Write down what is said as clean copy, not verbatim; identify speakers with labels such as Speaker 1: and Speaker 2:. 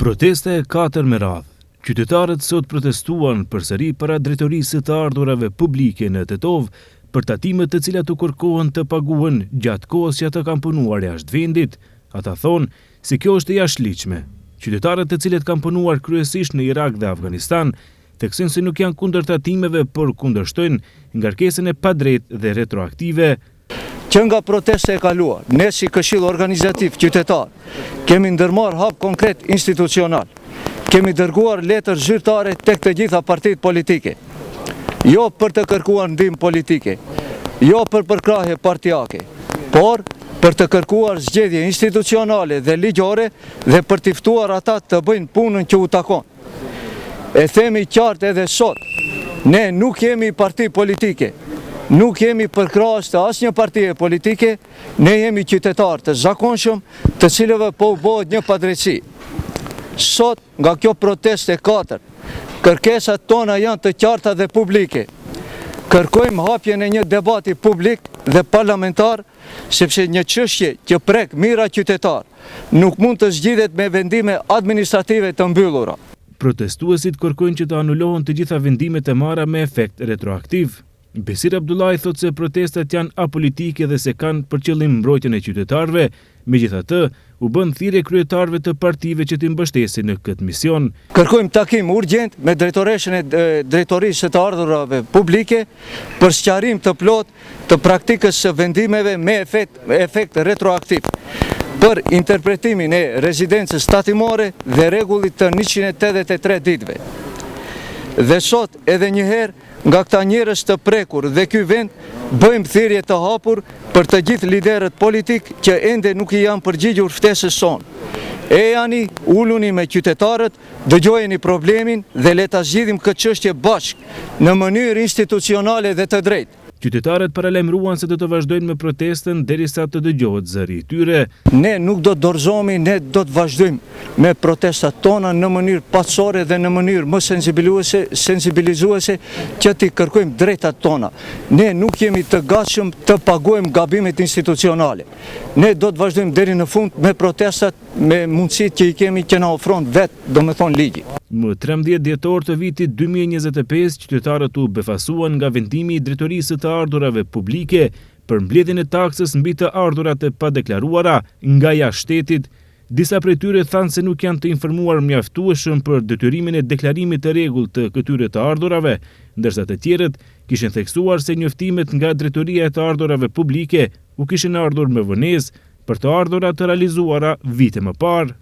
Speaker 1: Protesta e katër me radhë. Qytetarët sot protestuan përsëri para Drejtorisë së të Ardhurave Publike në Tetovë për tatimet të cilat u kërkohen të paguhen gjatë kohës që ata kanë punuar jashtë vendit. Ata thonë se kjo është e jashtëligjshme. Qytetarët të cilët kanë punuar kryesisht në Irak dhe Afganistan theksojnë se nuk janë kundër tatimeve, por kundërshtojnë ngarkesën e padrejtë dhe retroaktive.
Speaker 2: Që nga protesta e kaluar, ne si Këshill Organizativ Qytetar kemi ndërmarrë hap konkret institucional. Kemi dërguar letër zyrtare tek të gjitha partitë politike. Jo për të kërkuar ndihmë politike, jo për përkrahje partiake, por për të kërkuar zgjedhje institucionale dhe ligjore dhe për t'i ftuar ata të bëjnë punën që u takon. E themi qartë edhe sot, ne nuk jemi parti politike, nuk jemi përkrahës të asnjë partie politike, ne jemi qytetarë të zakonshëm, të cilëve po u bëhet një padrejtësi. Sot, nga kjo protestë e katërt, kërkesat tona janë të qarta dhe publike. Kërkojmë hapjen e një debati publik dhe parlamentar, sepse një çështje që prek mijëra qytetarë, nuk mund të zgjidhet me vendime administrative të mbyllura.
Speaker 1: Protestuesit kërkojnë që të anulohen të gjitha vendimet e marra me efekt retroaktiv. Besir Abdullahi thotë se protestat janë apolitike dhe se kanë për qëllim mbrojtjen e qytetarëve, megjithatë, u bën thirrje kryetarëve të partive që t'i mbështesin në këtë mision.
Speaker 2: Kërkojmë takim urgjent me drejtoreshën e Drejtorisë së të Ardhurave Publike për sqarim të plotë të praktikës së vendimeve me efekt retroaktiv për interpretimin e rezidencës tatimore dhe rregullit të 183 ditëve. Dhe sot edhe një herë nga këta njerëz të prekur dhe ky vend bëjmë thirrje të hapur për të gjithë liderët politikë që ende nuk i janë përgjigjur ftesës sonë. Ejani, uluni me qytetarët, dëgjojeni problemin dhe le ta zgjidhim këtë çështje bashkë në mënyrë institucionale dhe të drejtë.
Speaker 1: Qytetarët paralajmëruan se do të vazhdojnë me protestën derisa të dëgjohet zëri i tyre.
Speaker 2: Ne nuk do të dorëzohemi, ne do të vazhdojmë me protestat tona në mënyrë paqësore dhe në mënyrë më sensibilizuese që t'i kërkojmë drejtat tona. Ne nuk jemi të gatshëm të paguajmë gabimet institucionale. Ne do të vazhdojmë deri në fund me protestat me mundësitë që i kemi që na ofron vetë, domethënë ligji.
Speaker 1: Më 13 dhjetor të vitit 2025, qytetarët u befasuan nga vendimi i Drejtorisë së të Ardhurave Publike për mbledhjen e taksës mbi të ardhurat e padeklaruara nga jashtë shtetit. Disa prej tyre thanë se nuk janë të informuar mjaftueshëm për detyrimin e deklarimit të rregullt të këtyre të ardhurave, ndërsa të tjerët kishin theksuar se njoftimet nga Drejtoria e të Ardhurave Publike u kishin ardhur me vonesë për të ardhura të realizuara vite më parë.